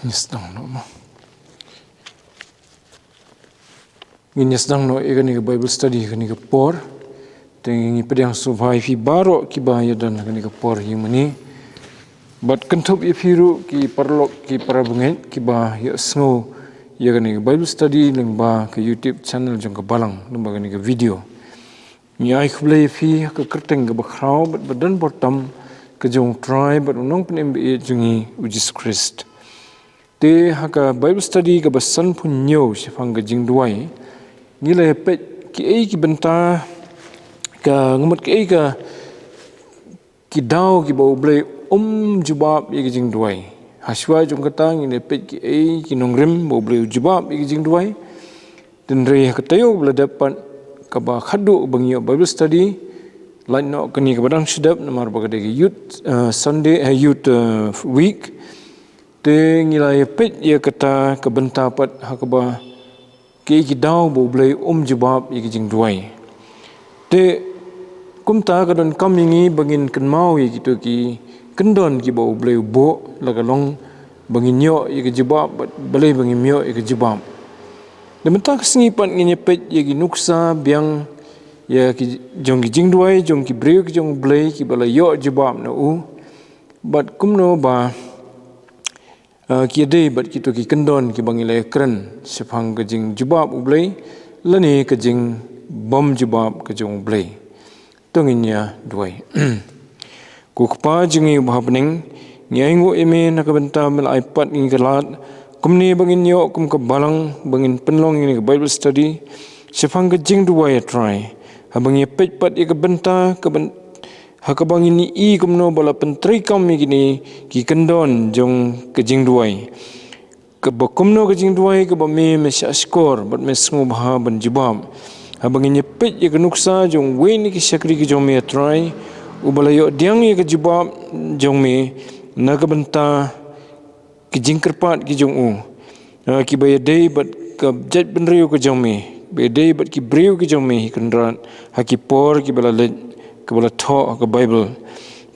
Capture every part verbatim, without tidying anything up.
Ngin ïa sdang noh ma. Ngin ïa sdang noh ïa kane ka Bible study kane ka por. Te ngi pdiang sngewbha ïa phi baroh kiba ïa don ha kane ka por ïa mane. Bad kynthup ïa phi ruh ki paralok ki para bangeit kiba ïa sngew ïa kane ka Bible study lyngba ka YouTube channel jong ka Balang lyngba kane ka video. Ngi ai khublei ïa phi ha ka kyrteng kaba khraw bad ba don bor tam ka jong U Trai bad U Nongpynim ba ïeit jong ngi U Jisu Khrist. Te ha ka Bible study kaba sanphew hynñiew shaphang ka jingduwai, ngi la ïa peit kiei ki bynta, ka, nga mut kiei ka, ki daw kiba U Blei um jubab ïa ka jingduwai. Hashwa jong kata ngi la ïa peit kiei ki nongrim ba U Blei u jubab ïa ka jingduwai. Hynrei ha ka taïew ba la dep pat, kaba khadduh ba ngi ïoh Bible study, lait noh kane kaba dang shu dep namar ba ka dei ka Youth, eh, Sunday, eh, Youth, eh, Week. Te ngi la ïa peit ïa kata ka bynta pat ha kaba kiei ki daw ba U Blei um jubab ïa ka jingduwai. Te kumta ka donkam ïa ngi ba ngin kynmaw ïa kito ki kyndon kiba U Blei u buh, la ka long ba ngin ïoh ïa ka jubab bad balei ba ngim ïoh ïa ka jubab. Te mynta ka sngi pat ngin ïa peit ïa ki nuksa biang ïa ki jong ki jingduwai jong ki briew ki jong U Blei kiba la ïoh jubab na u. Bad kumno ba ah, ki ïadei bad kito ki kyndon kiba ngi la ïa kren shaphang ka jingjubab U Blei lane ka jingbym jubab ka jong U Blei. To ngin ïa duwai. Ko Kpa jong ngi uba ha bneng, ngi ainguh ïa me na ka bynta me la ai pat ïa ngi ka lad kumne ba ngin ïoh kum ka Balang ba ngin pynlong ïa kane ka Bible study shaphang ka jingduwai, A Trai. Haba ngi ïa peit pat ïa ka bynta ka byn- ha kaba ngin ïohi kumno ba la pyntreikam ïa kine ki kyndon jong ka jingduwai, kaba kumno ka jingduwai kaba me, me shahshkor bad me sngewbha ban jubab. Haba ngin ïa peit ïa ka nuksa jong uwei na ki shakri ki jong me, A Trai, uba la ïoh pdiang ïa ka jubab jong me na ka bynta ki jingkyrpad ki jong u, ah, kiba ïadei bad ka jaitbynriew ka jong me, ba ïadei bad ki briew ki jong me, hi Kynrad, ha ki por kiba la leit, kiba la thoh ha ka Baibl.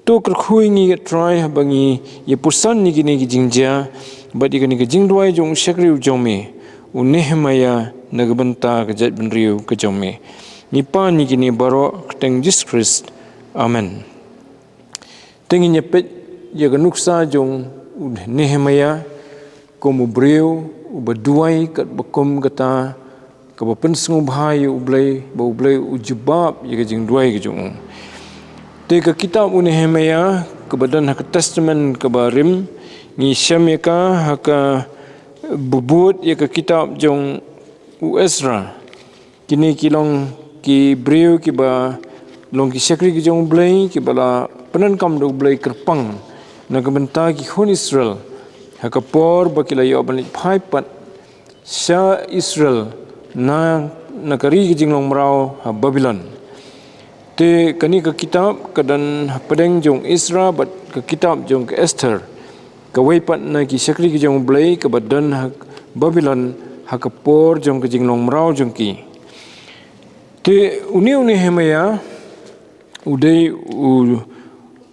To kyrkhu ïa ngi, A Trai, haba ngi ïa puson ïa kine ki jingjia bad ïa kane ka jingduwai jong u shakri u jong me, u Nehemaïa, na ka bynta ka jaitbynriew ka jong me. Ngi pan ïa kine baroh ha ka kyrteng Jisu Khrist. Amen. Te ngin ïa peit ïa ka nuksa jong u Nehemaïa kum u briew uba duwai katba kum kata kaba pynsngewbha ïa U Blei, ba U Blei u jubab ïa ka jingduwai ka jong u. Te ka kitab u Nehemaïa kaba don ha ka Testament kaba Rim, ngi shem ïa ka ha kaba bud ïa ka kitab jong u Ezra. Kine ki long ki briew kiba long ki shakri ki jong U Blei, kiba la pyndonkam da U Blei kyrpang na ka bynta ki khun Israel ha ka por ba ki la ïoh ban leit phai pat sha Israel na, na ka ri ka jinglong mraw ha Babilon. Te kane ka kitab ka don hapdeng jong Ezra bad ka kitab jong ka Esther, kawei pat na ki shakri ki jong U Blei kaba don ha Babilon ha ka por jong ka jinglong mraw jong ki. Te une u Nehemaïa u dei u,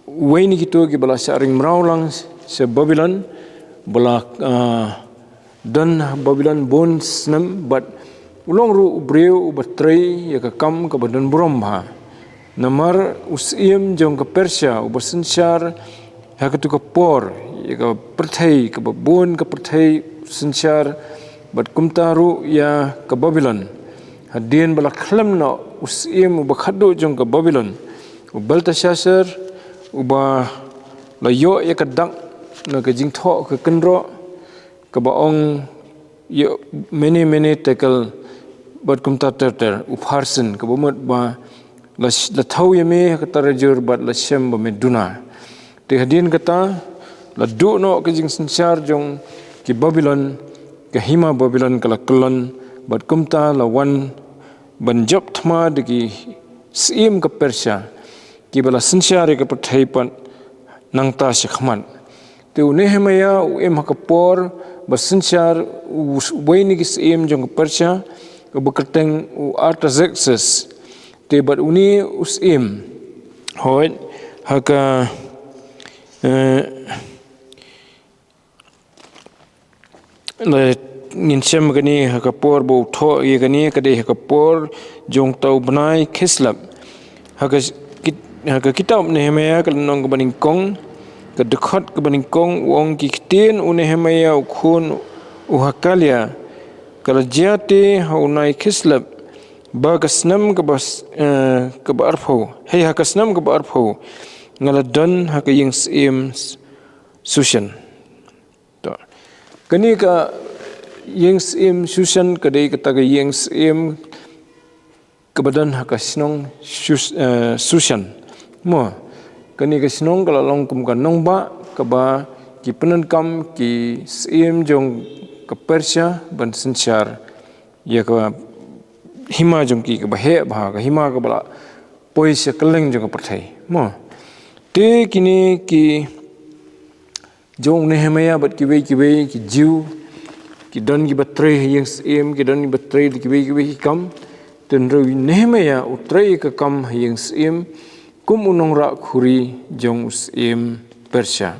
uwei na kito kiba la shah ring mraw lang sha Babilon, ba la, ah, don ha Babilon bun snem bad u long ruh u briew uba trei ïa ka kam kaba don burom bha. Namar u syiem jong ka Persia uba synshar ha katu ka por ïa ka pyrthei kaba bun ka pyrthei u synshar bad kumta ruh ïa ka Babilon. Hadien ba la khlem noh u syiem uba khadduh jong ka Babilon, u Belteshazzar, uba la ïoh ïa ka dak na ka jingthoh ka kynroh, kaba ong ïa mene mene tekel bad kumta ter ter, u pharsin, kaba mut ba la, la thaw ïa me ha ka tarajur bad la shem ba me duna. Te hadien kata la duh noh ka jingsynshar jong ki Babilon, ka hima Babilon ka la kyllon bad kumta la wan ban jop thma da ki syiem ka Persia kiba la synshar ïa ka pyrthei pat nangta shakhmat. Te u Nehemaïa u im ha ka por ba synshar u, uwei na ki syiem jong ka Persia, uba kyrteng u Artaxerxes. Te bad une u syiem, hooid, ha ka, eh, la ngin shem kane ha ka por ba u thoh ïa kane ka dei ha ka por jong uta u bnai Kislev. Ha ka kit-, ha ka kitab Nehemiah ka lynnong kaba nyngkong, ka dkhot kaba nyngkong, u ong, ki ktien u Nehemiah u khun u Hakalia ka la jia te ha u bnai Kislev, ba ka snem kaba s-, eh, kaba arphew. Hei, ha ka snem kaba arphew nga la don ha ka ïing syiem Sushan. To. Kane ka ïing syiem Sushan ka dei kata ka ïing syiem kaba don ha ka shnong Shus-, eh, Sushan. Mo, kane ka shnong ka la long kum ka nongbah kaba ki pyndonkam ki syiem jong ka Persia ban synshar ïa ka hima jong ki kaba heh bha, ka hima kaba la poi sha kylleng jong ka pyrthei. Mo. Te kine ki jong u Nehemiah bad kiwei kiwei ki Jiw, ki don kiba trei ha ïing syiem, ki don kiba trei da kiwei kiwei ki kam. Te hynrei u Nehemiah u trei ka kam ha ïing syiem kum u nongrah khuri jong u syiem Persia,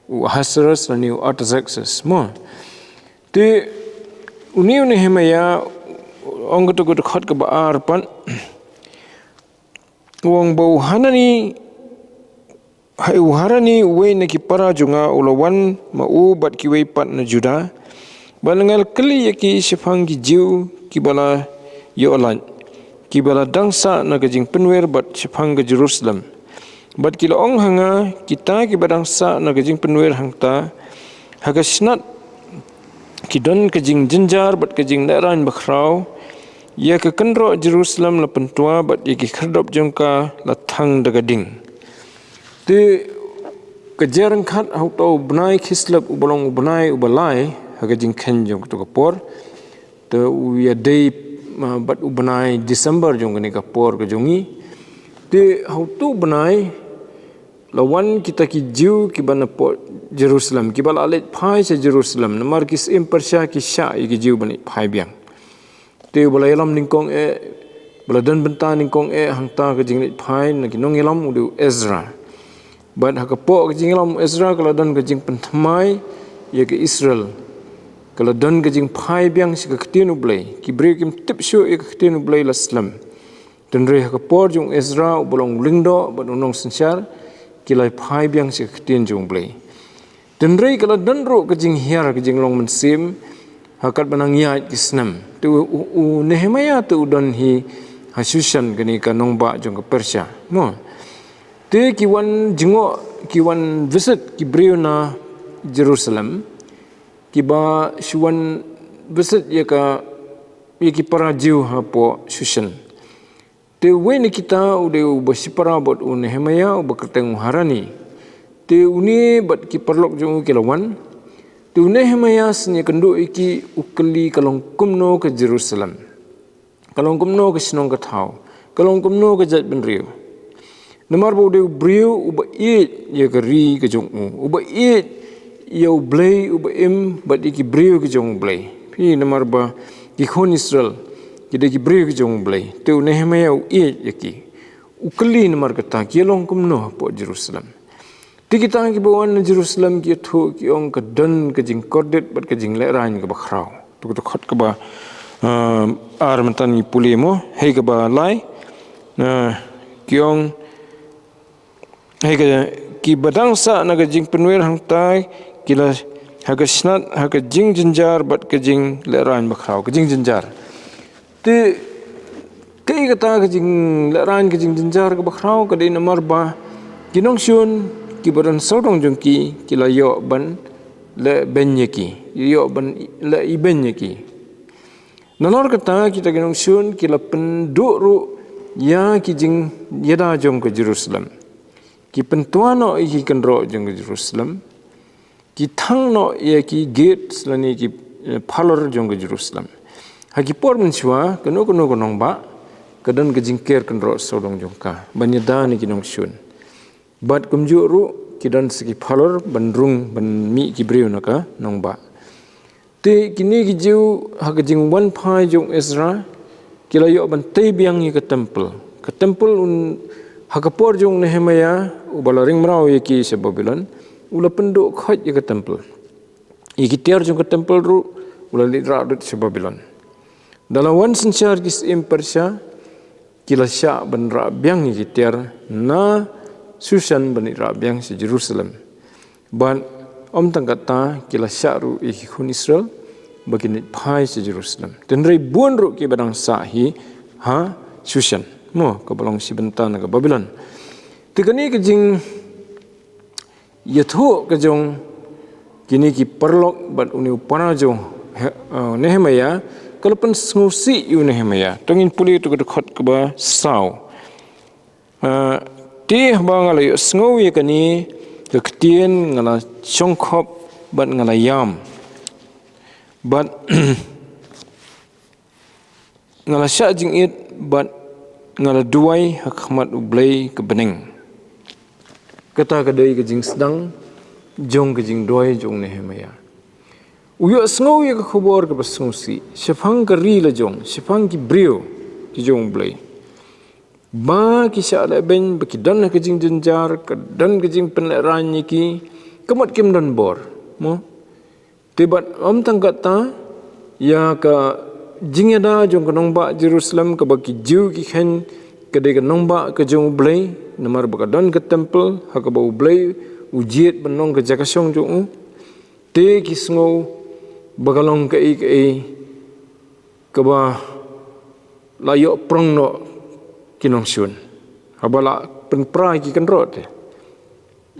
u Ahasuerus lane u Artaxerxes. Mo. Te une u Nehemiah, ong kato ka dkhot kaba ar pat, u ong ba u Hanani, ha, u Hanani uwei na ki para jong nga u la wan ma u bad kiwei pat na Juda, bad nga la kylli ïa ki shaphang ki Jiw kiba la ïoh lait, kiba la dang sah na ka jingpynwer bad shaphang ka Jerusalem. Bad ki la ong ha nga, kita kiba dang sah na ka jingpynwer hangta, ha ka snat ki don ka jingjynjar bad ka jinglehrain bakhraw, ïa ka kynroh Jerusalem la pyntwa bad ïa ki khyrdop jong ka la thang da ka ding. Te ka jia ryngkat ha uto u bnai Kislev uba long u bnai uba lai ha ka jingkheiñ jong kato ka por. Te u ïadei, ah, bad u bnai December jong kane ka por ka jong ngi. Te ha uto u bnai la wan kita ki Jiw kiba na pdeng Jerusalem, kiba la leit phai sha Jerusalem, namar ki syiem Persia ki shah ïa ki Jiw ban leit phai biang. Te uba la ïalam nyngkong eh, ba la don bynta nyngkong eh hangta ka jingleit phai na ki nongïalam u dei u Ezra. Bad ha ka pdeng ka jingïalam u Ezra ka la don ka jingpynthymmai ïa ka Israel. Ka la don ka jingphai biang sha ka ktien U Blei. Ki briew kim tip shuh ïa ka ktien U Blei la slem. Te hynrei ha ka por jong u Ezra uba long u lyngdoh bad u nongsynshar, ki la phai biang sha ka ktien jong U Blei. Te hynrei ka la don ruh ka jinghiar ka jinglong mynsiem ha katba nang ïaid ki snem. Te u, u, u Nehemiah te u don hi ha Shushan kane ka nongbah jong ka Persia. Mo. Te ki wan jngoh, ki wan visit ki briew na Jerusalem, kiba shu wan visit ïa ka, ïa ki para Jiw hapoh Shushan. Te uwei na kita u dei uba shipara bad u Nehemiah uba kyrteng u Hanani. Te une bad ki paralok jong u ki la wan. Te u Nehemiah sngewkynduh ïa ki, u kylli ka long kumno ka Jerusalem. Ka long kumno ka shnong ka thaw. Ka long kumno ka jaitbynriew. Namar ba u dei u briew uba ïeit ïa ka ri ka jong u. Uba ïeit ïa U Blei uba im bad ïa ki briew ki jong U Blei. Phi namar ba ki khun Israel ki dei ki briew ki jong U Blei. Te u Nehemiah u ïeit ïa ki. U kylli namar kata ki long kumno hapoh Jerusalem. Te kita kiba wan na Jerusalem ki ïathuh ki ong ka don ka jingkordit bad ka jinglehrain kaba khraw. Tu ka dkhot kaba, ah, ar mynta ngi pule mo, hei kaba lai. Ah, ki ong, hei ka, kiba dang sah na ka jingpynwer hangta ki la ha ka snat, ha ka jingjynjar bad ka jinglehrain bakhraw, ka jingjynjar. Te, te kata ka jinglehrain ka jingjynjar kaba khraw ka dei namar ba ki nongshun kiba don sawdong jong ki, ki la ïoh ban leh beiñ ïa ki, ïoh ban leh ibeiñ ïa ki. Nalor kata kita ki nongshun ki la pynduh ruh ïa ki jingïada jong ka Jerusalem. Ki pyntwa noh ïa ki kynroh jong ka Jerusalem. Ki thang noh ïa ki gate lane ki, eh, phalor jong ka Jerusalem. Ha ki por mynshuwa, kano kano ka nongbah ka don ka jingker kynroh sawdong jong ka ban ïada na ki nongshun. Bad kumjuh ruh ki don sa ki phalor ban rung ban mih ki briew na ka nongbah. Te kine ki Jiw ha ka jingwan phai jong Ezra ki la ïoh ban tei biang ïa ka temple. Ka temple un ha ka por jong Nehemiah uba la ring mraw ïa ki sha Babilon, u la pynduh khoit ïa ka temple. ïa ki tiar jong ka temple ruh u la leit rah lut sha Babilon. Da la wan synshar ki syiem Persia, ki la shah ban rah biang ïa ki tiar na Shushan ban leit rah biang sha Jerusalem. Bad ym tang kata, ki la shah ruh ïa ki khun Israel ba kin leit phai sha Jerusalem. Hynrei bun ruh kiba dang sah hi ha Shushan, mo, kaba long shi bynta na ka Babilon. Te kane ka jing ïathuh ka jong kine ki paralok bad une u para jong He-, uh, Nehemiah, ka la pynsngewsih ïa u Nehemiah. To ngin pule to ka dkhot kaba saw. Uh, te haba nga la ïohsngew ïa kane ka ktien, nga la shongkhop bad nga la ïam. Bad nga la shah jingit bad nga la duwai ha khmat U Blei ka bneng. Kata ka dei ka jingsdang jong ka jingduwai jong Nehemiah. U ïohsngew ïa ka khubor kaba sngewsih shaphang ka ri la jong, shaphang ki briew ki jong U Blei, ba ki shah lehbeiñ, ba ki don ha ka jingjynjar, ka don ka jingpynlehraiñ ïa ki, ka mut kim don bor, mo. Te bad ym tang kata, ïa ka jingïada jong ka nongbah Jerusalem kaba ki Jiw ki kheiñ ka dei ka nongbah ka jong U Blei, namar ba ka don ka temple ha kaba U Blei u jied ban long ka jaka shong jong u. Te ki sngew ba ka long kaei kaei kaba la ïoh prong noh ki nongshun, haba la pynpra ki kynroh te.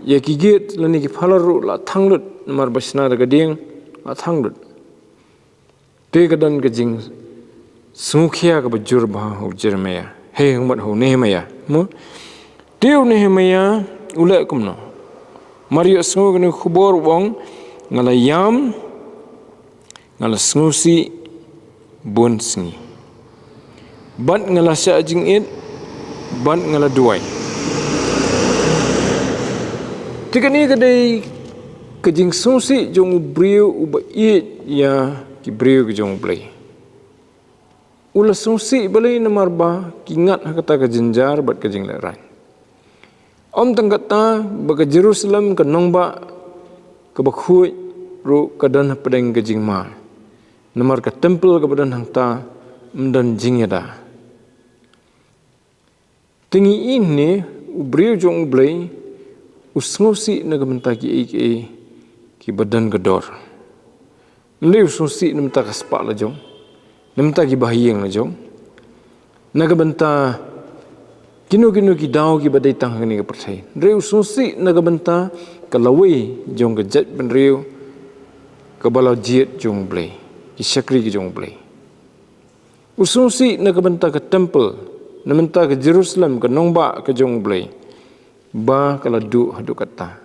Ïa ki gate lane ki phalar ruh la thang lut, namar ba shna da ka dieng la thang lut. Te ka don ka jingsngewkhia kaba jur bha ha u Jeremiah, hynrei ha u Nehemiah, mo. Te u Nehemiah u leh kumno? Mar ïohsngew kane ka khubor u ong, nga la ïam, nga la sngewsih bun sngi, bad nga la shah jingit, bad nga la duwai. Te kane ka dei ka jingsngewsih jong u briew uba ïeit ïa ki briew ki jong U Blei. U la sngewsih balei? Namar ba ki ngat ha kata ka jynjar bad ka jinglehraiñ. Ym tang kata, ba ka Jerusalem, ka nongbah kaba khuid ruh ka don hapdeng ka jingma, namar ka temple kaba don hangta ym don jingïada. Te ngi ïohi ne, u briew jong U Blei u sngewsih na ka bynta kiei kiei kiba don ka dor. Ym dei u sngewsih na ka bynta ka spah la jong, na ka bynta ki bahaïing la jong, na ka bynta kino kino ki daw kiba dei tang ha kane ka pyrthei. Hynrei u sngewsih na ka bynta ka lawei jong ka jaitbynriew kaba la jied jong U Blei, ki shakri ki jong U Blei. U sngewsih na ka bynta ka temple, na ka bynta ka Jerusalem, ka nongbah ka jong U Blei, ba ka la duh haduh katta.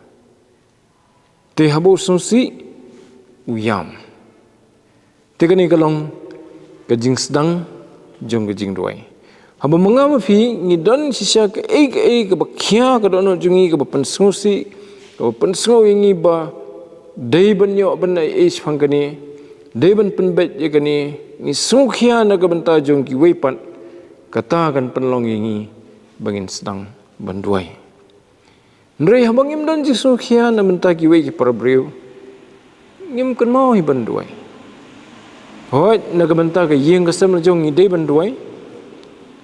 Te haba u sngewsih, u ïam. Te kane ka long ka jingsdang jong ka jingduwai. Haba ma nga ma phi ngi don shisha kaei kaei kaba khia ka dohnud jong ngi, kaba pynsngewsih, kaba pynsngew ïa ngi ba dei ban ïoh ban ai ei shaphang kane, dei ban pynbeit ïa kane, ngi sngewkhia na ka bynta jong kiwei pat, kata kan pynlong ïa ngi ba ngin sdang ban duwai. Hynrei haba ngim don jingsngewkhia na ka bynta kiwei ki para briew, ngim kynmaw hi ban duwai. Hooid, na ka bynta ka ïing ka sem la jong ngi dei ban duwai.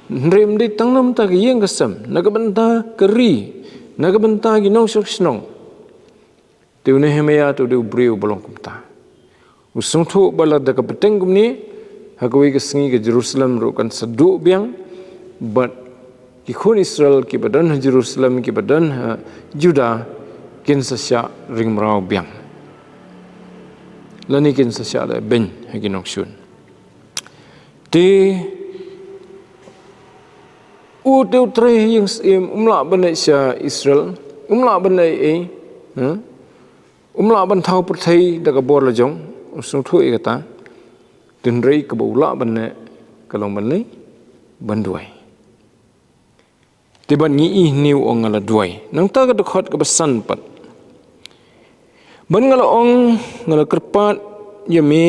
Hynrei ym dei tang na ka bynta ka ïing ka sem, na ka bynta ka ri, na ka bynta ki nongshong shnong. Te u Nehemiah te u dei u briew ba long kumta. U sngewthuh ba lada ka bteng kumne, ha kawei ka sngi ka Jerusalem ruh kan sa duh biang, bad ki khun Israel kiba don ha Jerusalem, kiba don ha Judah, kin sa shah ring mraw biang, lane kin sa shah lehbeiñ ha ki nongshun. Te u te u trei ha ïing syiem, um lah ban leit sha Israel, um lah ban leit ei, ha? Um lah ban thaw pyrthei da ka bor la jong, u sngewthuh ïa kata. Hynrei kaba u lah ban leh ka long ban leit ban duwai. Te bad ngi ïohi ne u ong nga la duwai. Nangta ka dkhot kaba san pat. Bad nga la ong, nga la kyrpad ïa me,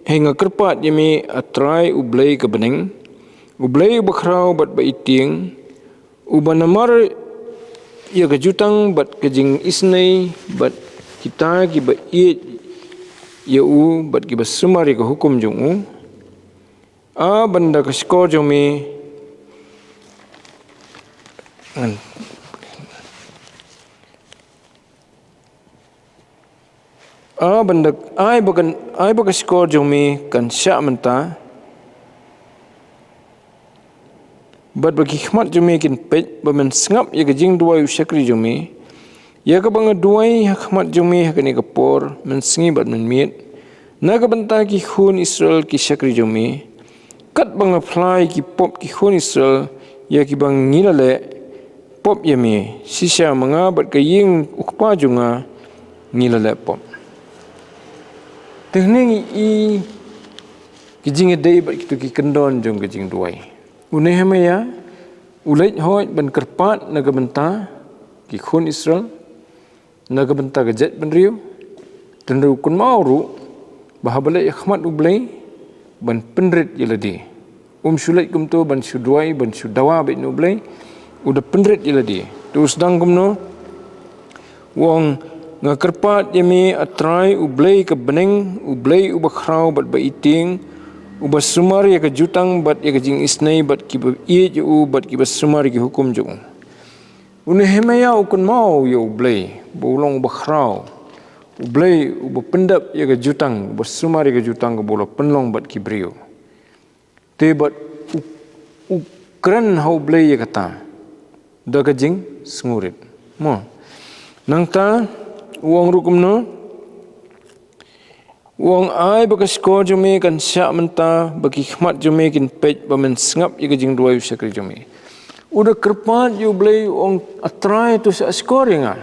hei nga kyrpad ïa me, A Trai U Blei ka bneng, U Blei uba khraw bad ba itieng, uba namar ïa ka jutang bad ka jingisynei, bad kita kiba ïeit ïa u bad kiba sumar ïa ka hukum jong u. A ban da ka shkor jong me, ngan, a ban da, ai ba kan, ai ba ka shkor jong me kan shah mynta, bad ba ki khmat jong me kin peit, ba men sngap ïa ka jingduwai u shakri jong me, ïa kaba nga duwai ha khmat jong me ha kane ka por mynsngi bad mynmiet, na ka bynta ki khun Israel ki shakri jong me, katba nga phla ïa ki pop ki khun Israel, ïa kiba ngi la leh pop ïa me, shisha ma nga bad ka ïing u kpa jong nga ngi la leh pop. Te hangne ngi i ki jingïadei bad kito ki kyndon jong ka jingduwai. U Nehemiah u leit hooid ban kyrpad na ka bynta ki khun Israel, na ka bynta ka jaitbynriew, te hynrei u kynmaw ruh ba haba leit ha khmat U Blei ban pynrit ïa lade. Um shu leit kumto ban shu duwai, ban shu dawa beit na U Blei, u da pynrit ïa lade. Te u sdang kumno? U ong, nga kyrpad ïa me, A Trai, U Blei ka bneng, U Blei uba khraw bad ba ïeid, uba sumar ïa ka jutang bad ïa ka jingisynei, bad kiba ïeid ïa u bad kiba sumar ïa ki hukum jong u. U Nehemiah u kynmaw ïa U Blei ba u long uba khraw, U Blei uba pyndep ïa ka jutang, uba sumar ïa ka jutang kaba u la pynlong bad ki briew. Te bad u, u kren ha U Blei ïa kata da ka jingsngewrit. Mo. Nangta u ong ruh kumno? U ong, ai ba ka shkor jong me kan shah mynta, ba ki khmat jong me kin peit, ba men sngap ïa ka jingduwai u shakri jong me. U da kyrpad ïa U Blei, u ong, A Trai, to shah shkor ïa nga.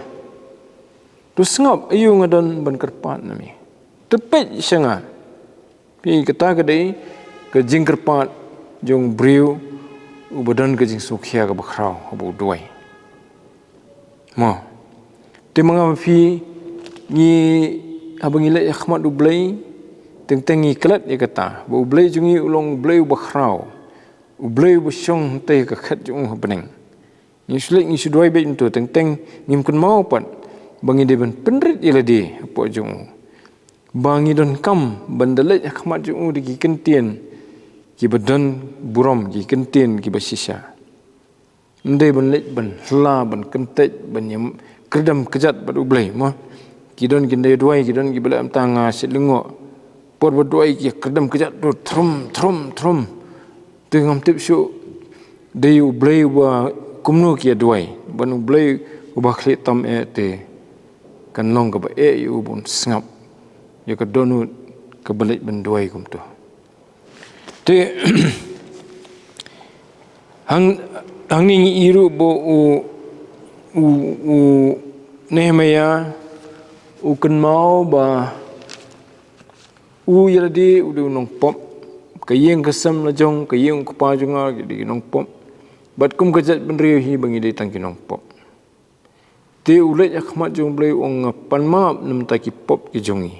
To sngap aïu nga don ban kyrpad na me. To peit sha nga. Phi, kata ka dei ka jingkyrpad jong u briew uba don ka jingsngewkhia kaba khraw haba u duwai. Mo. Te ma nga ma phi ngi, haba ngi leit ha khmat U Blei, teng teng ngi klet ïa kata ba U Blei jong ngi u long U Blei uba khraw, U Blei uba shong hangtei ha ka khet jong u ha bneng. Ngi shu leit ngi shu duwai beit kumto, teng teng ngim kynmaw pat ba ngi dei ban pynrit ïa lade hapoh jong u, ba ngi donkam ban da leit ha khmat jong u da ki kyntien kiba don burom, ki kyntien kiba shisha. Ym dei ban leit ban hla, ban kyntait, ban ïa kyrdem kjat bad U Blei, mo. Ki don kin da duwai, ki don kiba leh mynta nga shait lyngngoh. Por ba duwai ki kyrdem kjat, to thrum thrum thrum. Te ngam tip shuh dei U Blei uba kumno ki ïa duwai. Ban U Blei uba khlieh tam eh te kan long kaba eh ïa u ban sngap ïa ka dohnud kaba leit ban duwai kumto. Te hang, hangne ngi i ruh ba u, u, u Nehemiah u kynmaw ba u ïa lade u dei u nongpop. Ka ïing ka sem la jong, ka ïing u kpa jong nga ki dei ki nongpop. Bad kum ka jaitbynriew hi ba ngi dei tang ki nongpop. Te u leit ha khmat jong U Blei u ong, nga pan map na bynta ki pop ki jong ngi.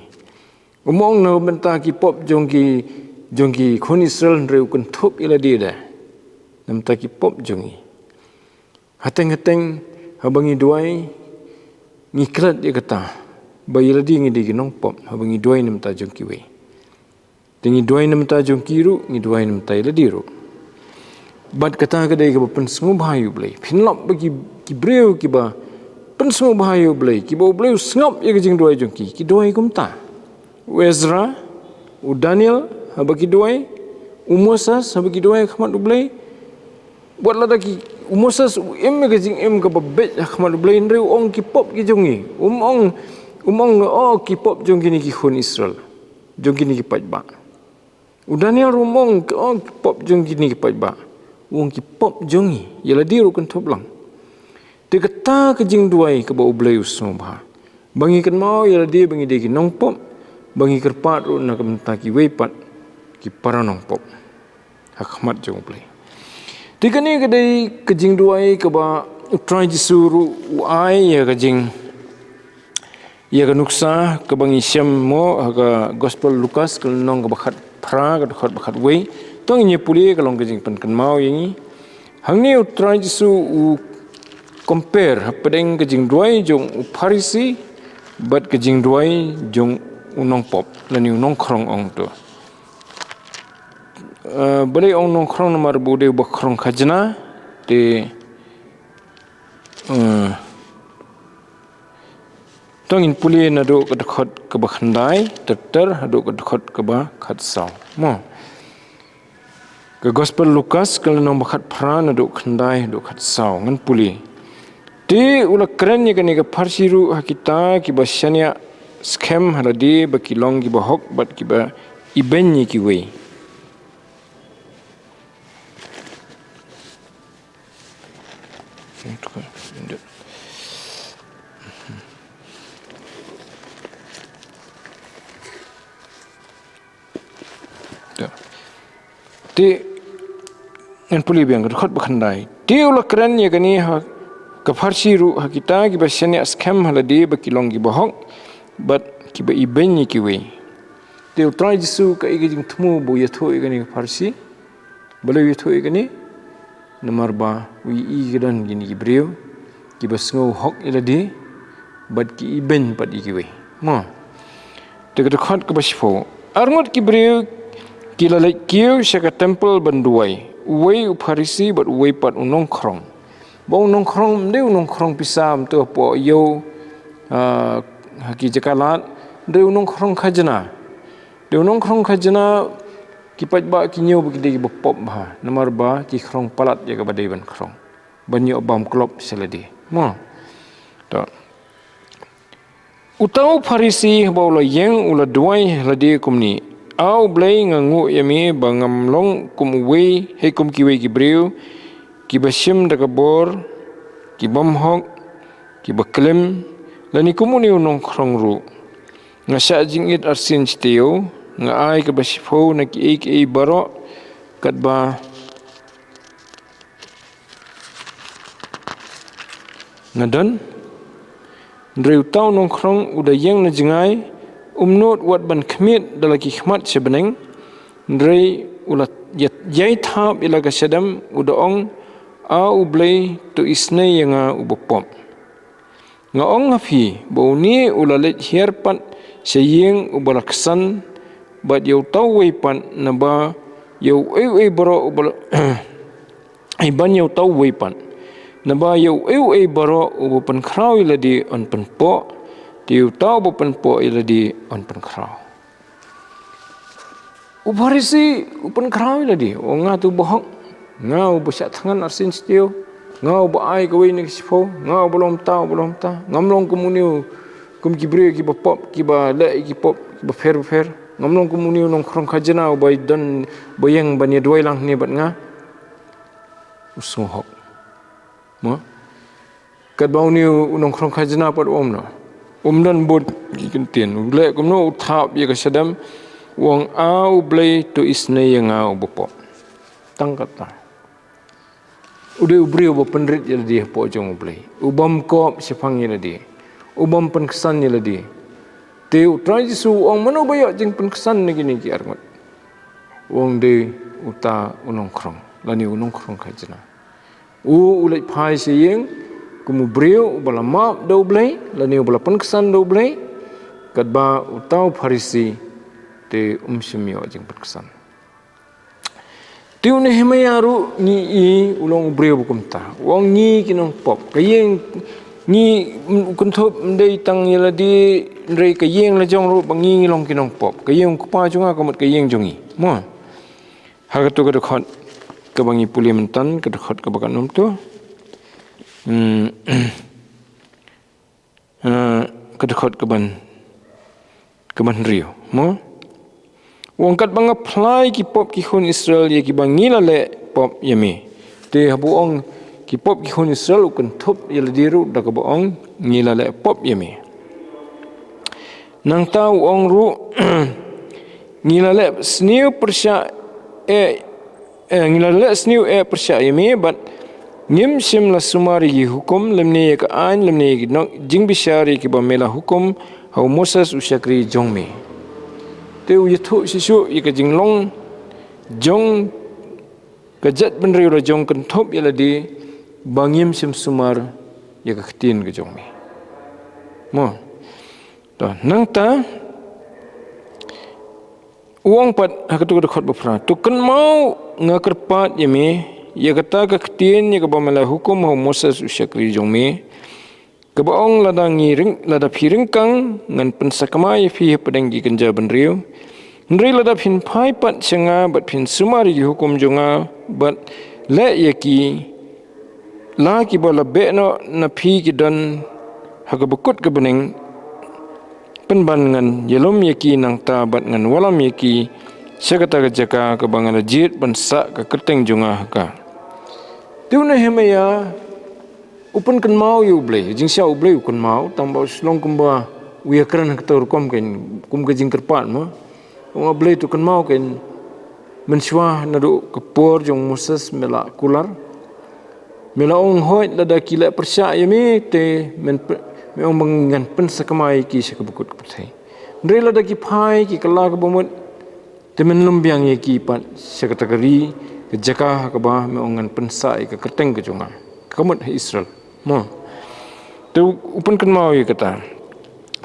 Um ong na bynta ki pop jong ki, jong ki khun Israel, hynrei u kynthup ïa lade de na bynta ki pop jong ngi. Hateng hateng haba ngi duwai ngi klet ïa kata ba ïa lade ngi dei ki nongpop haba ngi duwai na bynta jong kiwei. Te ngi duwai na bynta jong ki ruh, ngi duwai na bynta ïa lade ruh. Bad kata ka dei kaba pynsngewbha ïa U Blei. Phin lap ba ki, ki briew kiba pynsngewbha ïa U Blei, kiba U Blei u sngap ïa ka jingduwai jong ki, ki duwai kumta. U Ezra, u Daniel, haba ki duwai, u Moses, haba ki duwai ha khmat U Blei. Wat lada ki, u Moses u im ïa ka jingim kaba beit ha khmat U Blei, hynrei u ong ki pop ki jong ngi. Um ong, um ong, oh, ki pop jong kine ki khun Israel. Jong kine ki paidbah. U Daniel ruh um ong, oh, ki pop jong kine ki paidbah. U ong ki pop jong ngi, ïa lade ruh kynthup lang. Te kata ka jingduwai kaba U Blei u sngewbha. Ba ngi kynmaw ïa lade ba ngi dei ki nongpop, ba ngi kyrpad ruh na ka bynta kiwei pat ki para nongpop ha khmat jong U Blei. Te kane ka dei ka jingduwai kaba U Trai Jisu ruh u ai ïa ka jing, ïa ka nuksa kaba ngi shem mo ha ka Gospel Lukas ka lynnong kaba khatphra, ka dkhot ba khatwei. To ngin ïa pule, ka long ka jingpynkynmaw ïa ngi. Hangne U Trai Jisu u compare hapdeng ka jingduwai jong u Pharisi bad ka jingduwai jong u nongpop lane u nongkhrong ong to. Eh, balei ong nongkhrong? Namar ba u dei uba khrong khajna. Te, eh, to ngin pule naduh ka dkhot kaba khyndai ter ter haduh ka dkhot kaba khatsaw. Mo. Ka Gospel Lukas ka lynnong ba khatphra naduh khyndai haduh khatsaw, ngan pule. Te u la kren ïa kane ka pharshi ruh ha kita kiba shaniah skhem ha lade ba ki long kiba hok bad kiba ibeiñ ïa kiwei. Te, ngan pule biang ka dkhot ba khyndai. Te u la kren ïa kane ha ka pharshi ruh ha kita kiba shaniah skhem ha lade ba ki long kiba hok bad kiba ibeiñ ïa kiwei. Te u Trai Jisu kaei ka jingthmu ba u ïathuh ïa kane ka pharshi? Balei u ïathuh ïa kane? Namar ba u ïohi ka don kine ki briew kiba sngew hok ïa lade bad ki ibeiñ pat ïa kiwei. Mo. Te ka dkhot kaba shiphew. Arngut ki briew ki la leit kiew sha ka templ ban duwai, uwei u Pharisi bad uwei pat u nongkhrong. Ba u nongkhrong ym dei u nongkhrong pisa, ym dei u hapoh ïew, ah, ha ki jaka lad, ym dei u nongkhrong khajna. Dei u nongkhrong khajna. Ki paidbah ki ñiew ba ki dei kiba pop bha namar ba ki khrong palat ïa kaba dei ban khrong, ban ïoh bam klop sha lade. Mo. To. Uta u Pharisi haba u la ïeng u la duwai ha lade kumne: A U Blei, nga nguh ïa me ba ngam long kum uwei, hei kum kiwei ki briew kiba shim da ka bor, ki bymhok, kiba klim, lane kum une u nongkhrong ruh. Nga shah jingit arsien shi taïew, nga ai kaba shiphew na kiei kiei baroh katba nga don. Hynrei uta u nongkhrong u da ïeng na jngai, um nud wat ban khmied da la ki khmat sha bneng, hynrei u la ïa-, ïai thap ïa la ka shadem, u da ong: A U Blei, to isynei ïa nga uba pop. Nga ong ha phi ba une u la leit hiar pat sha ïing uba la ksan, bad ïa uta uwei pat, naba ïa uei uei baroh uba la, ai, ban ïa uta uwei pat, naba ïa uei uei baroh uba pynkhraw ïa lade un pynpoh, te ïa uta uba pynpoh ïa lade un pynkhraw. U Pharisi u pynkhraw ïa lade, u ong: Nga to uba hok, nga uba shah thngan arsien shi taïew, nga uba ai kawei na ka shiphew, nga uba long kumta, uba long kumta. Ngam long kum une u, kum ki briew kiba pop, kiba leh ïa ki pop kiba pher bapher. Ngam long kum une u nongkhrong khajna uba don, ba ïeng ban ïa duwai lang hangne bad nga. U sngew hok. Mo? Katba une u nongkhrong khajna pat u ong kumno? Um don bud ki kyntien. U leh kumno? U thap ïa ka shadem, u ong: A U Blei, to isynei ïa nga uba pop. Tang katta. U dei u briew uba pynrit ïa lade hapoh jong U Blei, u bym kop shaphang ïa lade, u bym pynksan ïa lade. Te u Trai Jisu u ong: Mano ba ïoh jingpynksan na kine ki arngut? U ong: Dei uta u nongkhrong, lane u nongkhrong khajna. U, u leit phai sha ïing kum u briew uba la map da U Blei, lane uba la pynksan da U Blei. Katba uta u Pharisi te um shym ïoh jingpynksan. Te u Nehemaïah ruh ngi i u long u briew ba kumta. U ong: Ngi ki nongpop, ka ïing, ngi, u kynthup ym dei tang ïa lade, hynrei ka ïing la jong ruh ba ngi ngi long ki nongpop. Ka ïing u kpa jong nga ka mut ka ïing jong ngi. Mo. Ha kato ka dkhot kaba ngi pule mynta, ka dkhot kaba katno to? Hmm. Eh, ka dkhot kaban, kaban hynriew, mo? U ong: Katba nga phla ïa ki pop ki khun Israel ïa kiba ngi la leh pop ïa me. Te haba u ong ki pop ki khun Israel, u kynthup ïa lade ruh da kaba ong ngi la leh pop ïa me. Nangta u ong ruh: Ngi la leh sniew pyrshah, eh, eh, ngi la leh sniew eh pyrshah ïa me, bad ngim shym la sumar ïa ki hukum, lymne ïa ka aiñ, lymne ïa ki nok jingbishar ïa kiba me la hukum ha u Moses u shakri jong me. Te u ïathuh shisha ïa ka jinglong jong ka jaitbynriew la jong kynthup ïa lade ba ngim shym sumar ïa ka ktien ka jong me. Mo. To, nangta, U ong pat ha katei ka dkhot ba phra, to kynmaw, nga kyrpad ïa me ïa kata ka ktien ïa kaba me la hukum ha u Moses u shakri jong me, kaba ong, lada ngi ring, lada phi ring kang, ngan pynsakma ïa phi hapdeng ki kynja bynriew. Hynrei lada phin phai pat sha nga bad phin sumar ïa ki hukum jong nga bad leh ïa ki, la kiba la beh noh na phi ki don ha kaba kut ka bneng, pynban ngan ïalum ïa ki nangta bad ngan wallam ïa ki sha kata ka jaka kaba nga la jied ban sah ka kyrteng jong nga ha ka. Te u Nehemaïa u pynkynmaw ïa U Blei, jingshisha U Blei u kynmaw, tang ba u shu long kumba u ïakren ha kato ka rukom, kan, kum ka jingkyrpad mo. U ong, A Blei, to kynmaw, kan, mynshuwa naduh ka por jong u Moses me la kular, me la ong, hooid, lada ki leh pyrshah ïa me te men py-, me ong ba ngan pynsakma ïa ki sha kaba kut ka pyrthei. Hynrei lada ki phai, ki kylla kaba mut, te men lum biang ïa ki pat sha kata ka ri, ka jaka ha kaba me ong ngan pynsah ïa ka kyrteng ka jong nga, ka mut ha Israel mo. Te u pynkynmaw ïa kata.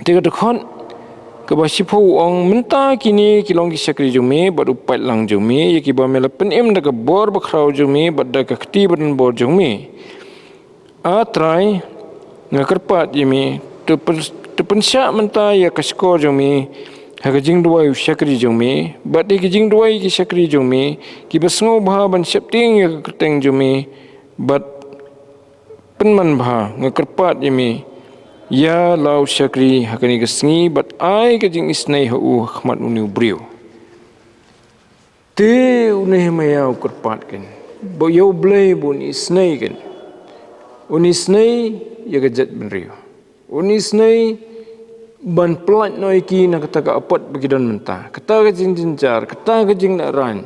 Te ka dkhot kaba shiphew u ong, mynta kine ki long ki shakri jong me bad u paidlang jong me, ïa kiba me la pynim da ka bor bakhraw jong me bad da ka kti badonbor jong me. A Trai, nga kyrpad ïa me, to pyn-, to pynshah mynta ïa ka shkor jong me ha ka jingduwai u shakri jong me bad ïa ka jingduwai ki shakri jong me, kiba sngewbha ban sheptieng ïa ka kyrteng jong me, bad pynman bha, nga kyrpad ïa me, ïa la u shakri ha kane ka sngi bad ai ka jingisynei ha u ha khmat une u briew. Te u Nehemaïa u kyrpad, kan, ba ïa U Blei ba un isynei, kan, un isynei ïa ka jaitbynriew, un isynei ban pyllait noh ïa ki na kata ka apot ba ki don mynta, kata ka jingjynjar, kata ka jinglehrain,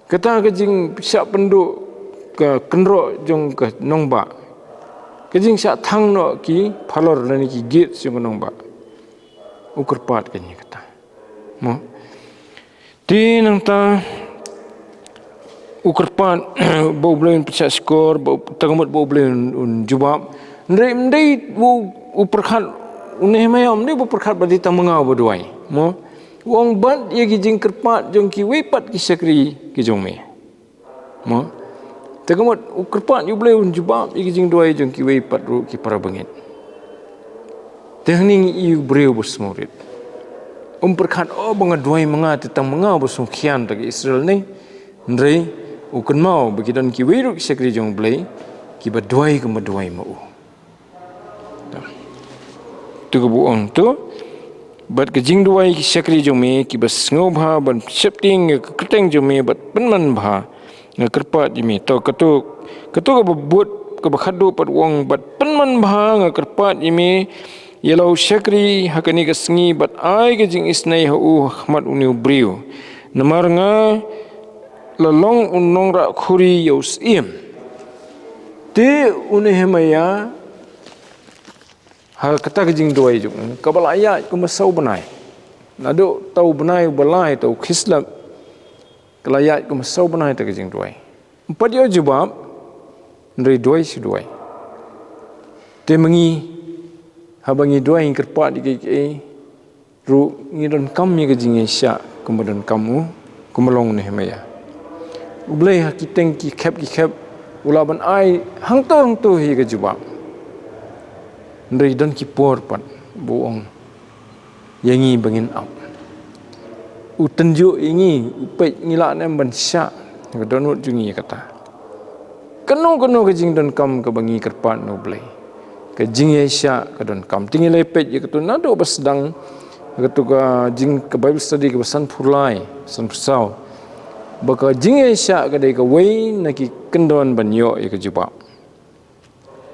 kata ka jingshah pynduh ka kynroh jong ka nongbah, ka jingshah thang noh ki phalor lane ki gate jong ka nongbah. U kyrpad, kan, ïa kata mo. Te nangta u kyrpad ba U Blei un pynshah shkor, ba u, tang ka mut ba U Blei un, un jubab. Hynrei ym dei u, u pyrkhat, u Nehemaïa ym dei u pyrkhat ba dei tang ma nga uba duwai mo. U ong, bad ïa ki jingkyrpad jong kiwei pat ki shakri ki jong me mo. Te ka mut u kyrpad ïa U Blei un jubab ïa ki jingduwai jong kiwei pat ruh ki para bangeit. Te hangne ngi ïohi u briew ba sngewrit. Um pyrkhat, o, ba nga duwai ma nga te tang ma nga ba sngewkhian da ka Israel ne. Hynrei u kynmaw ba ki don kiwei ruh ki shakri jong U Blei kiba duwai kumba duwai ma u. To. Tu ka ba u ong, to. Bad ka jingduwai ki shakri jong me kiba sngewbha ban sheptieng ïa ka kyrteng jong me bad pynman bha, nga kyrpad ïa me. To, kato, kato kaba bud, kaba khatduh pat u ong, bad pynman bha nga kyrpad ïa me ïa la u shakri ha kane ka sngi bad ai ka jingisynei ha u ha khmat une u briew. Namar nga la long u nongrah khuri ïa u syiem. Te u Nehemaïa ha kata ka jingduwai jong u, kaba la ïaid kumba saw bnai. Naduh uta u bnai uba lai, uta u Kislev, ka la ïaid kumba saw bnai kata ka jingduwai. Ym pat ïoh jubab, hynrei duwai shi duwai. Te ma ngi, haba ngi duwai, ngi kyrpad ïa kiei kiei ruh, ngi donkam ïa ka jingïaishah kumba donkam u, kumba long u Nehemaïa. U Blei ha ki teng ki khep ki khep u lah ban ai hangto hangto hi ka jubab. Hynrei don ki por pat ba u ong ïa ngi ba ngin ap. U tynjuh ïa ngi, u peit ngi lah ne em ban shah, ka dohnud jong ngi ïa kata. Kano kano ka jingdonkam kaba ngi kyrpad na U Blei, ka jingïaishah ka donkam. Te ngi la peit ïa kato naduh ba sdang, kato ka jing, ka Bible study kaba sanphew lai, sanphew saw, ba ka jingïaishah ka dei kawei na ki kyndon ban ïoh ïa ka jubab.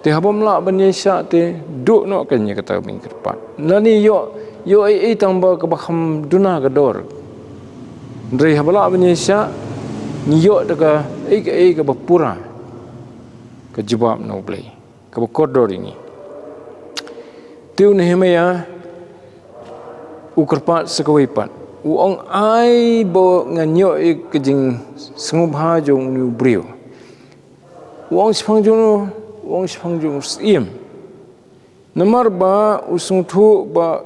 Te haba ym lah ban ïaishah te duh noh kein ïa kata kaba ngi kyrpad. Lane ïoh, ïoh ei ei tang ba kaba kham duna ka dor. Hynrei haba lah ban ïaishah, ngi ïoh da kaei kaei kaba pura, ka jubab na U Blei, kaba kordor ïa ngi. Te u Nehemaïa u kyrpad sa kawei pat. U ong, ai ba ngan ïoh ïa ka jingsngewbha jong une u briew. U ong shaphang jong u, u ong shaphang jong u syiem. Namar ba u sngewthuh ba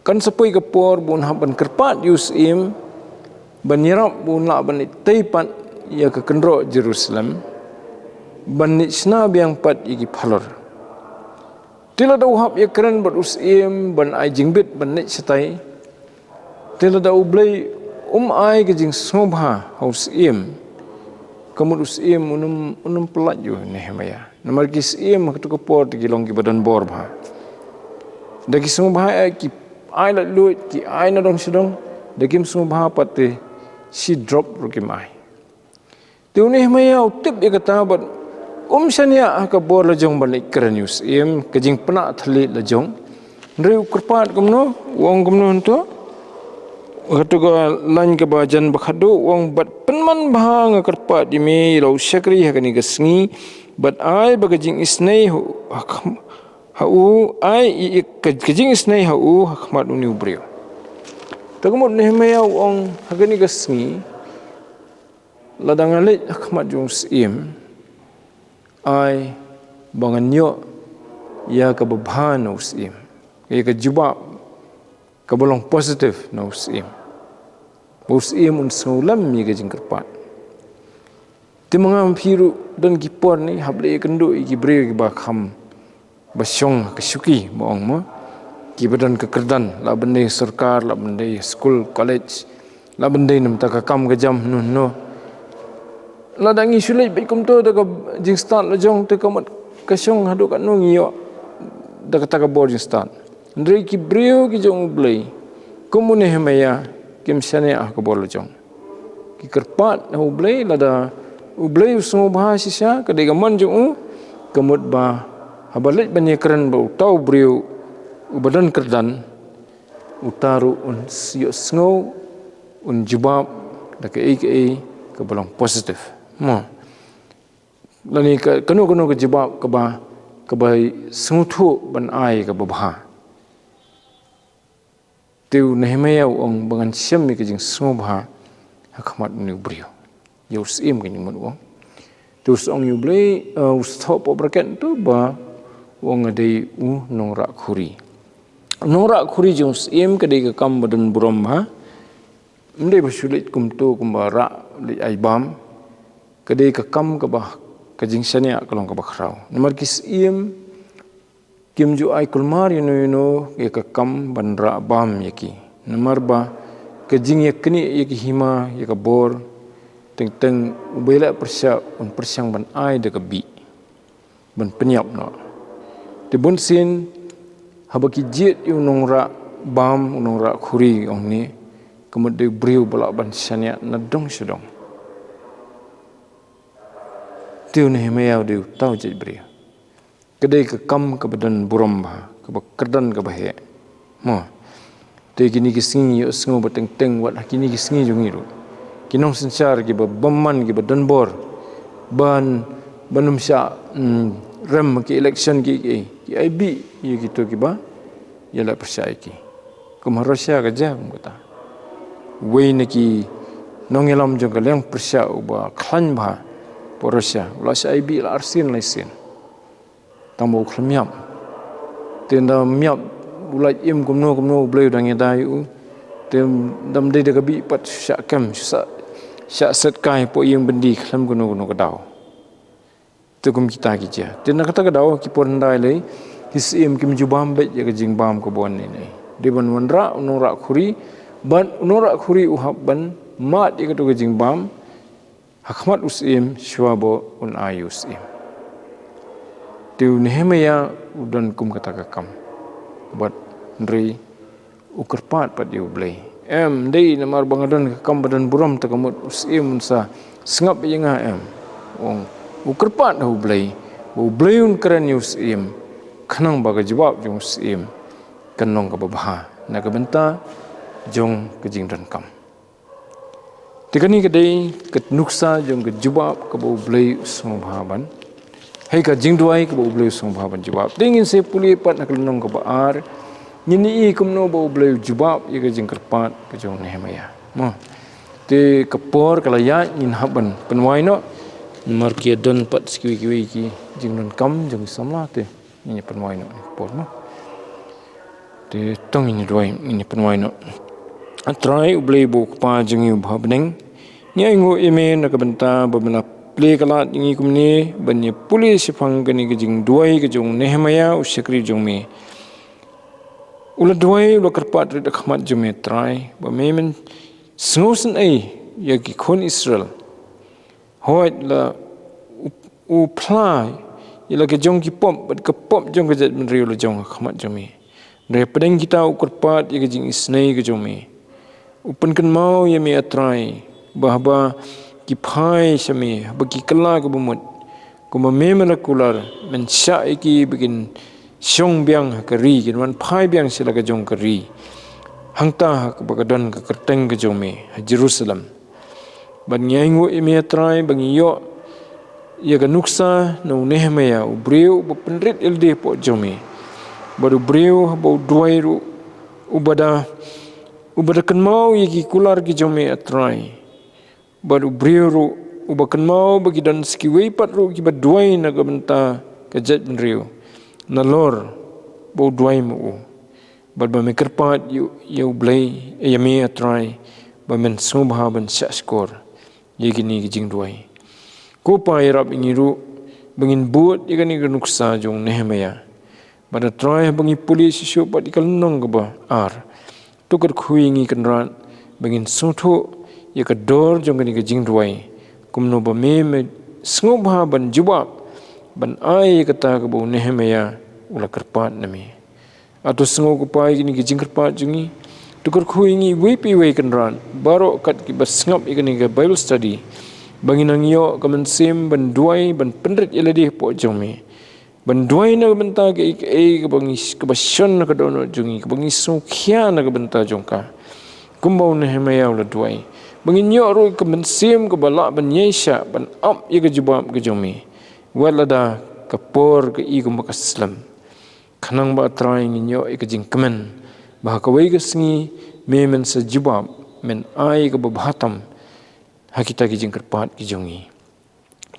Kan sa poi ka por ba un hap ban kyrpad ïa u syiem, ban ïarap ba un lah ban leit tei pat ïa ka kynroh Jerusalem, ban leit shna biang pat ïa ki phalor. Te lada u hap ïakren bad u syiem ban ai jingbit ban leit shatai, te lada U Blei um ai ka jingsngewbha ha u syiem, ka mut u syiem un ym, un ym pyllait ïa u Nehemaïah. Namar ki syiem ha kato ka por te ki long kiba don bor bha. Da ki sngewbha ïa ki ai laitluid, ki ai na dong sha dong, da kim sngewbha pat te shi drop ruh kim ai. Te u Nehemaïah u tip ïa kata bad um shaniah ha ka bor la jong ban leit kren ïa u syiem, ka jingpynah thylliej la jong. Hynrei u kyrpad kumno, u ong kumno hangto. Kato ka lain kaba jan ba khatduh, u ong bad pynman bha nga kyrpad ïa me ïa la u shakri ha kane ka sngi, bad ai ba ka jingisynei ha, ha, ha u, ai ïa ka, ka jingisynei ha u ha khmat une u briew. Te ka mut Nehemaïah u ong ha kane ka sngi, lada nga leit ha khmat jong u syiem, ai ba ngan ïoh ïa kaba bha na u syiem, ïa ka jubab kaba long positive na u syiem, ba u syiem un sngewlem ïa ka jingkyrpad. Te ma nga ma phi ruh don ki por ngi hap leit ïakynduh ïa ki briew kiba kham ba shong ha ka shuki ba ong mo, kiba don ka kyrdan, lah ban dei sorkar, lah ban dei skul, college, lah ban dei namar ka kam ka jam hynno hynno. Lada ngi shu leit beit kumto da ka jingstad la jong te ka mut ka shong haduh katno ngi ïoh da kata ka bor jingstad. Hynrei ki briew ki jong U Blei kum u Nehemaïah kim shaniah ha ka bor la jong. Ki kyrpad ha U Blei, lada U Blei u sngewbha shisha, ka dei ka mon jong u, ka mut ba haba leit ban ïakren bad uta u briew uba don kyrdan, uta ruh un ïohsngew, un jubab da kaei kaei kaba long positive. Mo. Lane ka, kano kano ka jubab kaba, kaba sngewthuh ban ai kaba bha. Te u Nehemaïah u ong ba ngan shem ïa ka jingsngewbha ha khmat une u briew. Ïa u syiem ka jingmut u ong. Te u sa ong ïa U Blei, eh, u sa thoh hapoh bracket to ba u ong nga dei u nongrah khuri. U nongrah khuri jong u syiem ka dei ka kam ba don burom bha. Ym dei ba shu leit kumto kumba rah leit ai bam. Ka dei ka kam kaba, ka jingshaniah ka long kaba khraw. Namar ki syiem kim ju ai kulmar ïano ïano ïa ka kam ban rah bam ïa ki. Namar ba ka jingïaknieh ïa ki hima ïa ka bor teng teng uba ïaleh pyrshah un pyrshang ban ai da ka bih ban pynïap noh. Te bunsien haba ki jied ïa u nongrah bam, u nongrah khuri ong ne, ka mut dei u briew ba lah ban shaniah na dong sha dong. Te u Nehemaïah u dei uta u jait briew. Ka dei ka kam kaba don burom bha, kaba kyrdan kaba heh. Mo. Te kine ki sngi ïohsngew ba teng teng wat ha kine ki sngi jong ngi ruh. Ki nongsynshar kiba bymman kiba don bor. Ban, ban ym shah, mm, rem ki election ki, ki, ki ai bih ïa kito kiba ïaleh pyrshah ïa ki. Kum ha Russia ka jia kum kata. Uwei na ki nongïalam jong ka liang pyrshah uba khlaiñ bha hapoh Russia. U la shah ai bih la arsien laisien. Tang ba u khlem ïap. Te ynda ym ïap u lait im kumno kumno U Blei u dang ïada ïa u. Te ynda ym dei da ka bih pat shu shah kem, shu shah, shah set kai hapoh ïing byndi khlem kumno kumno ka daw. Te kum kita ki jia. Te na kata ka daw ki por hyndai lei ki syiem kim ju bam beit ïa ka jingbam kaba wan ne ne. Dei ban wanrah u nongrah khuri, bad u nongrah khuri u hap ban mad ïa kato ka jingbam ha khmat u syiem shuwa ba un ai ïa u syiem. Te u Nehemaïah u don kum kata ka kam. Bad hynrei u kyrpad pat ïa U Blei. Em, dei namar ba nga don ka kam ba don burom te ka mut u syiem un sa sngap ïa nga, em. U ong, u kyrpad ha U Blei, ba U Blei un kren ïa u syiem, khnang ba ka jubab jong u syiem kan long kaba bha na ka bynta jong ka jingdonkam. Te kane ka dei ka nuksa jong ka jubab kaba U Blei u sngewbha ban. Hei ka jingduwai kaba U Blei u sngewbha ban jubab. Te ngin sa pule pat na ka lynnong kaba ar. Ngin ïohi kumno ba U Blei u jubab ïa ka jingkyrpad ka jong u Nehemaïah. Mo. Te ka por ka la ïaid ngin hap ban pynwai noh. Namar ki don pat sa kiwei kiwei ki jingdonkam jong ki samla te. Ngin ïa pynwai noh ïa ka por mo. Te to ngin ïa duwai, ngin ïa pynwai noh. A Trai U Blei bad U Kpa jong ngi uba ha bneng, ngi ainguh ïa me na ka bynta ba me la plie ka lad ïa ngi kumne ban ïa pule shaphang kane ka jingduwai ka jong u Nehemaïah u shakri jong me. U la duwai, u la kyrpad rit ha khmat jong me Trai, ba me men sngewsynei ïa ki khun Israel. Hooid, la u, u phla ïa la ka jong ki pop, bad ka pop jong ka jaitbynriew la jong ha khmat jong me. Hynrei hapdeng kita u kyrpad ïa ka jingisynei ka jong me. U pynkynmaw ïa me A Trai, ba haba ki phai sha me, haba ki kylla ka bamut, kumba me men la kular, men shah ïa ki ba kin shong biang ha ka ri, kin wan phai biang sha la ka jong ka ri, hangta ha kaba ka don ka kyrteng ka jong me ha Jerusalem. Bad ngi ainguh ïa me A Trai, ba ngi ïoh ïa ka nuksa na u Nehemaïah, u briew uba pynrit ïa lade hapoh jong me. Bad u briew haba u duwai ruh, uba da, uba da kynmaw ïa ki kular ki jong me A Trai. Bad u briew ruh uba kynmaw ba ki don sa kiwei pat ruh kiba duwai na ka bynta ka jaitbynriew, nalor ba u duwai ma u. Bad ba me kyrpad ïa, ïa U Blei, ïa me A Trai, ba men sngewbha ban shah shkor ïa kine ki jingduwai. Ko Pa, ïarap ïa ngi ruh ba ngin bud ïa kane ka nuksa jong u Nehemaïah. Bad A Trai, haba ngi pule shuh shuh pat ïa ka lynnong kaba ar, to kyrkhu ïa ngi Kynrad, ba ngin sngewthuh ïa ka dor jong kane ka jingduwai, kumno ba me, me sngewbha ban jubab, ban ai ïa kata kaba u Nehemaïah u la kyrpad na me. A to sngew ko Pa ïa kine ki jingkyrpad jong ngi. To kyrkhu ïa ngi iwei pa iwei Kynrad, baroh kat kiba sngap ïa kane ka Bible study, ba ngin nang ïoh ka mynsiem ban duwai, ban pynrit ïa lade hapoh jong me. Ban duwai na ka bynta kaei kaei kaba ngi, kaba shon na ka dohnud jong ngi, kaba ngi sngewkhia na ka bynta jong ka. Kumba u Nehemaïah u la duwai, ba ngin ïoh ruh ka mynsiem kaba lah ban ïaishah, ban ap ïa ka jubab ka jong me, wat lada ka por ka i kumba ka slem. Khnang ba A Trai ngin ïoh ïa ka jingkmen ba ha kawei ka sngi me men sa jubab, men ai kaba bha tam ha kita ki jingkyrpad ki jong ngi.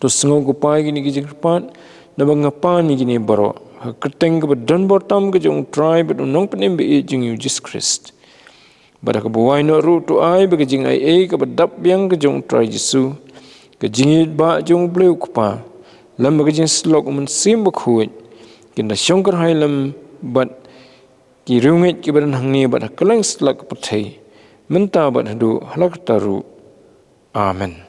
To sngew ko Pa ïa kine ki jingkyrpad, naba nga pan ïa kine baroh ha ka kyrteng kaba don bor tam ka jong U Trai bad U Nongpynim ba ïeit jong ngi U Jisu Khrist. Bad ha kaba wai noh ruh to ai ba ka jingaiei kaba dap biang ka jong U Trai Jisu, ka jingïeit ba jong U Blei U Kpa, lem bad ka jingsyllok U Mynsiem Bakhuid, kin da shongkyrhai lem bad ki riewngeit kiba don hangne bad ha kylleng satlak ka pyrthei, mynta bad haduh hala karta ruh. Amen.